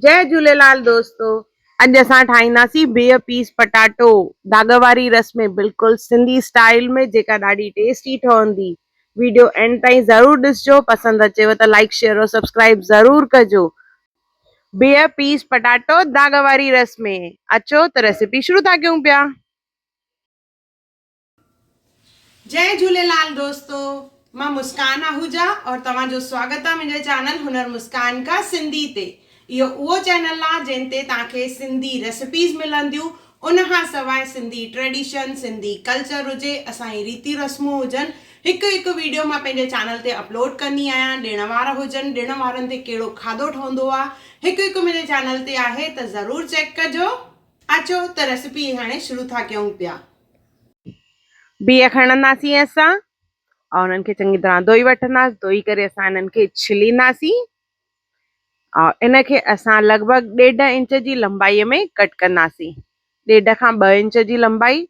جئي جهوليلال دوستو اڄ اسان ٺاهينداسين بيهه پيس پٽاٽو داڳ واري رس ۾ بلڪل سنڌي اسٽائيل ۾ جيڪا ڏاڍي ٽيسٽي ٺهندي ويڊيو اينڊ تائين ضرور ڏسجو پسند اچيو ته لائيڪ شيئر اور سبسڪرائيب ضرور ڪجو. بيهه پيس پٽاٽو داڳ واري رس ۾ اچو ته ريسيپي شروع ٿا ڪيون پيا. جئي جهوليلال دوستو مان مسڪان آهوجا اور توهان جو سواگت آ منهنجي چينل هنر مسڪان کا سنڌي تي اهو اهو چينل آ جنهن تي توهان کي سنڌي ريسيپيز ملنديون ان کان سواء سنڌي ٽريڊيشن سنڌي ڪلچر هجي اسان جي ريتي رسمون هجن هڪ هڪ ويڊيو مان پنهنجي چينل تي اپلوڊ ڪندي آهيان ڏڻ وار هجن ڏڻ وارن تي ڪهڙو کاڌو ٺهندو آ هڪ هڪ منهنجي چينل تي آهي ته ضرور چيڪ ڪجو. اچو ته ريسيپي هاڻي شروع ٿا ڪيون پيا. بيهه کڻنداسين اسان ۽ انهن کي چڱي طرح ڌوئي وٺنداسين ڌوئي ڪري اسان انهن کي ڇلينداسين ۽ ان کي اسان لڳ ڀڳ ڏيڍ انچ جي لمبائي ۾ ڪٽ ڪنداسين ڏيڍ کان ٻه انچ جي لمبائي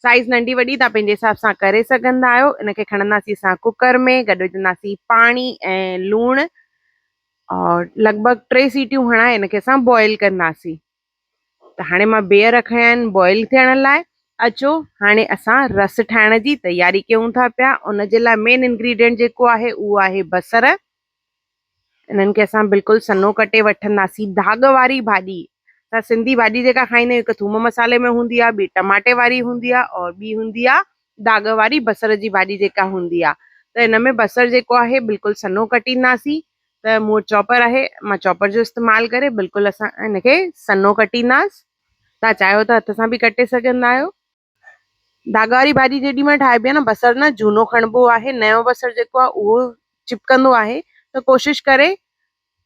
سائيز ننڍي وڏي تان پنهنجي حساب سان ڪري سگهندا آهيو ان کي کڻنداسين اسان ڪوڪر ۾ گڏ وجهنداسين پاڻي ۽ لوڻ اور لڳ ڀڳ ٽي سيٽيون هڻائي ان کي اسان بوائل ڪنداسين ته هاڻي مان بيهه رکيا آهن بوائل ٿيڻ لاء. اچو هاڻي اسان رس ٺاهڻ جي تياري ڪيون ٿا پيا ان جي لاء مين انگريڊينٽ جيڪو آهي اهو آهي بصر. انهن کي اسان بلڪل سنهو ڪٽي وٺنداسين. داڳ واري ڀاڄي اسان سنڌي ڀاڄي جيڪا کائيندا آهيون هڪ ٿوم مصالحي ۾ هوندي آهي ٻي ٽماٽي واري هوندي آهي اور ٻي هوندي آهي داڳ واري بصر جي ڀاڄي جيڪا هوندي آهي ته ان ۾ بصر جيڪو آهي بلڪل سنهو ڪٽينداسين ته مون وٽ چاپر آهي مان چاپر جو استعمال ڪري بلڪل اسان ان کي سنهو ڪٽينداس توهان چاهيو ته هٿ سان به ڪٽي سگهندا آهيو. داڳ واري ڀاڄي جيڏي مهل ٺاهبي آهي نه بصر نه جهونو کڻبو آهي نيو بصر جيڪو آهي اهو چپڪندو آهي ته ڪوشش ڪري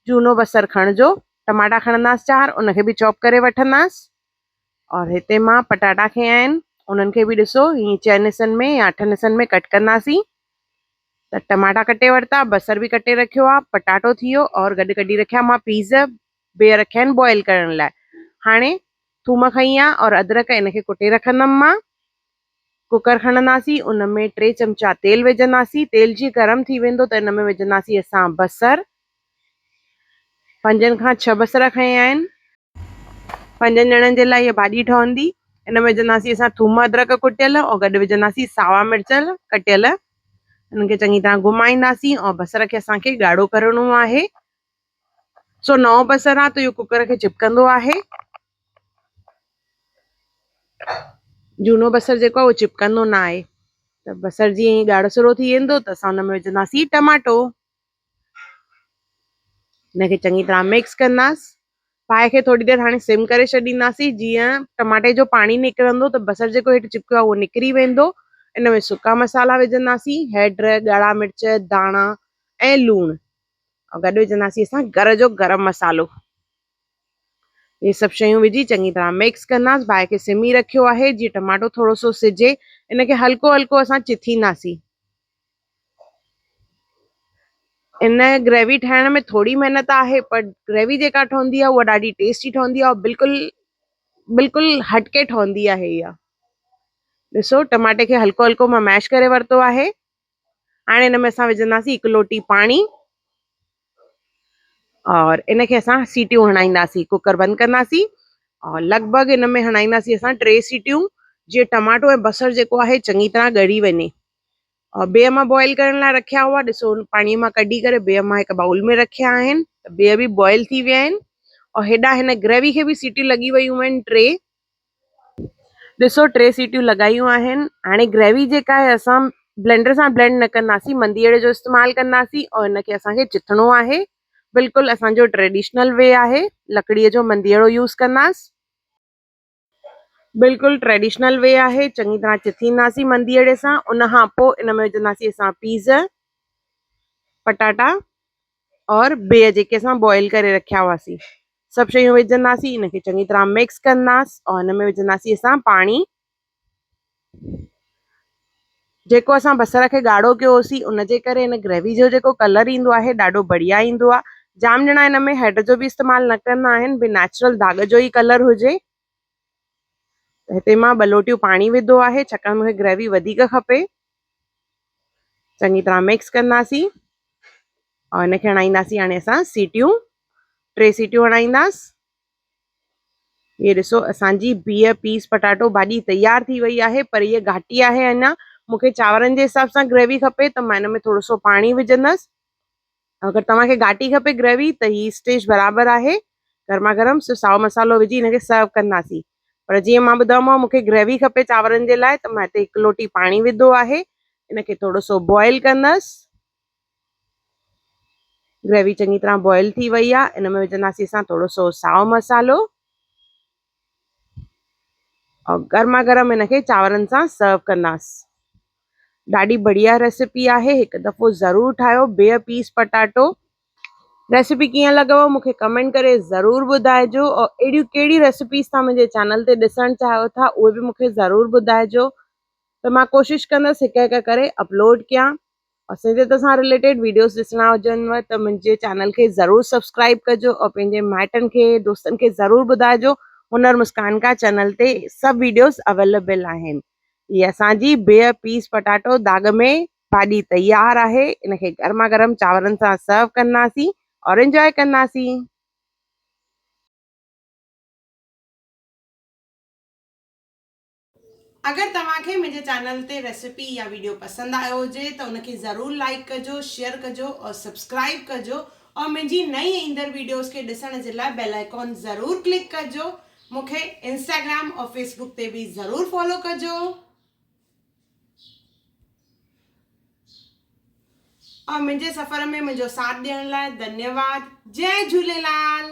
جهونو بصر کڻجو ٽماٽا کڻنداس چار ان کي به چاپ ڪري وٺنداس اور هتي مان پٽاٽا کنيا آهن انهن کي به ڏسو هيئن چئن حصن ۾ يا اٺن حصن ۾ ڪٽ ڪنداسين ته ٽماٽا ڪٽي ورتا بصر به ڪٽي رکيو آ پٽاٽو ٿي ويو اور گڏ ڪڍي رکيا مان پيز بيهه رکيا آهن بوائل ڪرڻ لاء هاڻي ٿوم کنئي آ اور ادرڪ ان کي ڪٽي رکندم مان ڪوڪر کڻنداسين ان ۾ ٽي چمچا تيل وجهنداسين تيل جيئن گرم ٿي ويندو ته ان ۾ وجهنداسين اسان بصر پنجن کان ڇهه بصر کنيا آهن پنجن ڄڻن جي لاء هيء ڀاڄي ٺهندي. ان ۾ وجهنداسين اسان ٿوم ادرڪ ڪٽيل ۽ گڏ وجهنداسين ساوا مرچ ڪٽيل. انهن کي چڱي طرح گهمائينداسين ۽ بصر کي اسان کي ڳاڙهو ڪرڻو آهي. سو نئون بصر آهي ته اهو ڪوڪر کي چپڪندو آهي. جهونو بصر جيڪو آهي اهو چپڪندو نه آهي. ته بصر جيئن ئي ڳاڙهسرو ٿي ويندو ته اسان ان ۾ وجهنداسين ٽماٽو. ان کي چڱي طرح مڪس ڪنداس. باهه کي ٿوري دير هاڻي سم ڪري ڇڏينداسين جيئن ٽماٽي جو پاڻي نڪرندو ته بصر جيڪو هيٺ چپڪيو آهي اهو نڪري ويندو. ان ۾ سڪا مصالحا وجهنداسين، هيڊ، ڳاڙها مرچ، ڌاڻا ۽ لوڻ ۽ گڏ وجهنداسين اسان گهر جو گرم مصالحو. اهي سڀ شيون وجهي چڱي طرح مڪس ڪنداس. باهه کي سم ئي رکيو آهي جيئن ٽماٽو ٿورو سو سجي. ان کي هلڪو هلڪو اسان چٿينداسين. ان گريوي ٺاهڻ ۾ ٿوري محنت آهي پر گريوي جيڪا ٺهندي آهي اها ڏاڍي ٽيسٽي ٺهندي آهي بلڪل بلڪل هٽڪي ٺهندي آهي اها ڏسو ٽماٽي کي هلڪو هلڪو مان ميش ڪري ورتو آهي هاڻي ان ۾ اسان وجهنداسين هڪ لوٽي پاڻي اور ان کي اسان سيٽيون هڻائينداسين ڪوڪر بند ڪنداسين اور لڳ ڀڳ ان ۾ هڻائينداسين اسان ٽي سيٽيون جيئن ٽماٽو ۽ بصر جيڪو آهي چڱي طرح ڳري وڃي اور بيهه مان بوائل ڪرڻ لاء رکيا هئا ڏسو پاڻي مان ڪڍي ڪري بيهه مان هڪ بائول ۾ رکيا آهن ته بيهه به بوائل ٿي ويا آهن اور هيڏا هن گريوي کي به سيٽيون لڳي ويون آهن ٽي ڏسو ٽي سيٽيون لڳايون آهن هاڻي گريوي جيڪا آهي اسان بلينڊر سان بلينڊ نه ڪنداسين منديئڙي جو استعمال ڪنداسين اور ان کي اسان کي چٿڻو آهي بلڪل اسان جو ٽريڊيشنل وي آهي لڪڙي جو منديئڙو يوز ڪنداس بلڪل ٽريڊيشنل وي آهي چڱي طرح چٿينداسين منديئڙي سان ان کان پوء ان ۾ وجهنداسين اسان پيز پٽاٽا اور بيهه جيڪي اسان بوائل ڪري رکيا هئاسين سڀ شيون وجهنداسين ان کي چڱي طرح مڪس ڪنداس اور ان ۾ وجهنداسين اسان پاڻي جيڪو اسان بصر کي ڳاڙهو ڪيو هوسين ان جي ڪري ان گريوي جو جيڪو ڪلر ايندو آهي ڏاڍو بڙيا ايندو آهي جام ڄڻا ان ۾ هيڊ جو به استعمال نه ڪندا آهن به نيچرل داغ جو ئي ڪلر هجي ته هتي مان ٻه لوٽيون پاڻي وڌو آهي ڇاڪاڻ مونکي گريوي وڌيڪ کپي چڱي طرح مڪس ڪنداسين اور ان کي هڻائينداسين هاڻي اسان سيٽيون. ٽي سيٽيون هڻائينداس. هي ڏسو اسان جي بيهه پيس پٽاٽو ڀاڄي تيار ٿي وئي آهي، پر هيء گهاٽي آهي اڃا. مون کي چانورن جي حساب سان گريوي کپي ته مان هن ۾ ٿورو سو پاڻي وجهندس. اگر توهان کي گهاٽي کپي گريوي ته هي اسٽيج برابر آهي. گرما گرم صرف سائو مصالحو وجهي هن کي سرو ڪنداسين. پر جيئن مان ٻڌايومانو مون کي گريوي کپي چانورن جي لاء ته مان هتي هڪ لوٽي پاڻي وڌو آهي. ان کي ٿورو سو بوائل ڪندس. گريوي چڱي طرح بوائل ٿي وئي آهي. ان ۾ وجهنداسين اسان ٿورو سو سائو مصالحو اور گرما گرم ان کي چانورن سان سرو ڪنداس. ڏاڍي بڙيا ريسيپي آهي، هڪ دفعو ضرور ٺاهيو بيهه پيس پٽاٽو. ريسيپي ڪيئن لڳو مون کي ڪمينٽ ڪري ضرور ٻڌائجو اور اهڙيون ڪهڙيون ريسيپيز توهان منهنجي چينل تي ڏسڻ چاهيو ٿا اهي به مون کي ضرور ٻڌائجو ته مان ڪوشش ڪندس هڪ هڪ ڪري اپلوڊ ڪيان. اور سنڌيت سان رليٽيڊ ويڊيوز ڏسڻا هجنو ته منهنجي چينل کي ضرور سبسڪرائب ڪجو اور پنهنجي مائٽن کي دوستن کي ضرور ٻڌائجو هنر مسڪان کا چينل تي سڀ ويڊيوز اويليبل آهن. هي اسان جي بيهه پيس پٽاٽو داڳ ۾ ڀاڄي تيار آهي. ان کي گرما گرم چانورن سان سرو ڪنداسين اور انجوائي ڪنداسين. اگر توهان کي منهنجي چينل تي ريسيپي يا ويڊيو پسند آيو هجي ته ان کي ضرور لائيڪ ڪجو، شيئر ڪجو اور سبسڪرائيب ڪجو اور منهنجي نئين ايندڙ ويڊيوز کي ڏسڻ جي لاء بيل آئيڪان ضرور ڪلڪ ڪجو. مون کي انسٽاگرام اور فيسبوڪ تي به ضرور فالو ڪجو. اور منهنجي سفر ۾ منهنجو ساٿ ڏيڻ لاء ڌنيواد. جئي جهوليلال.